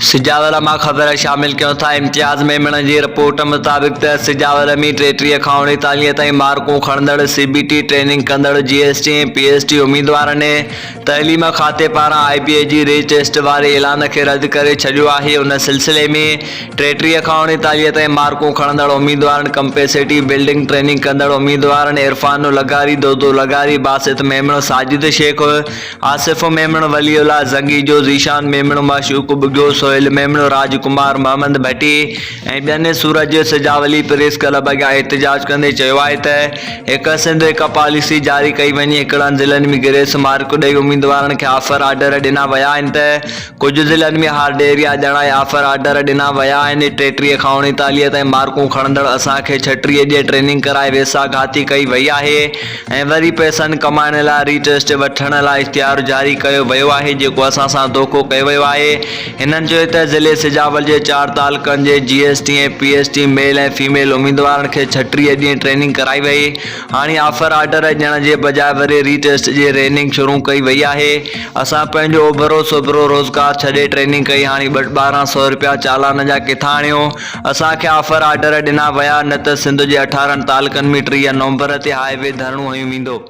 سجاول مان خبر شامل ڪيون ٿا امتياز ميمڻ جي رپورٽ مطابق ته سجاول ۾ 33 کان 39 تائين مارڪون کڻندڙ سي بي ٽي ٽريننگ ڪندڙ G S T ۽ P S T اميدوارن تعليم کاتي پاران آء بي اي جي ري ٽيسٽ واري اعلان کي رد ڪري ڇڏيو آهي ان سلسلي ۾ 33 کان 39 تائين مارڪون کڻندڙ اميدوارن ڪمپيسٽي بلڊنگ ٽريننگ ڪندڙ اميدوارن عرفان لغاري، دودو لغاري، باسط ميمڻ، ساجد شيخ، آصف ميمڻ، ولي الله زنگيجو، ذيشان ميمڻ، معشوق ٻگهيو، سهيل ميمڻ، راج ڪمار، محمد ڀٽي ۽ ٻين سورج سجاولي پريس ڪلب اڳيان احتجاج ڪندي چيو آهي ته هڪ سنڌ هڪ پاليسي جاري ڪئي وڃي، هڪڙن ضلعن ۾ گريس مارڪ ڏئي اميدوارن کي آفر آرڊر ڏنا ويا آهن ته ڪجهه ضلعن ۾ هارڊ ايريا ڄاڻائي آفر آرڊر ڏنا ويا آهن، 33 کان 39 تائين مارڪون کڻندڙ اسان کي 36 ڏينهن ٽريننگ ڪرائي ويساهه گهاتي ڪئي وئي آهي ۽ وري پئسن ڪمائڻ لاء ري ٽيسٽ وٺڻ لاء اشتهار جاري ڪيو ويو آهي جيڪو اسان سان دوکو ڪيو ويو آهي، هنن چيو ته ضلعي سجاول جي چار تعلقن جي G S T ۽ P S T male ۽ female اميدوارن کي 36 ڏينهن ٽريننگ ڪرائي وئي هاڻي آفر آرڊر ڏيڻ جي بجاء وري ري ٽيسٽ جي ريننگ شروع ڪئي وئي آهي، اسان پنهنجو اڀرو سڀرو روزگار ڇڏي ٽريننگ ڪئي هاڻي ٻه 12 سئو رپيا چالان جا ڪٿان آڻيو، اسان کي آفر آرڊر ڏنا ويا نه ته سنڌ جي اٺارهن تعلقن ۾ 30 نومبر تي هاء وي ڌرڻو هنيو ويندو.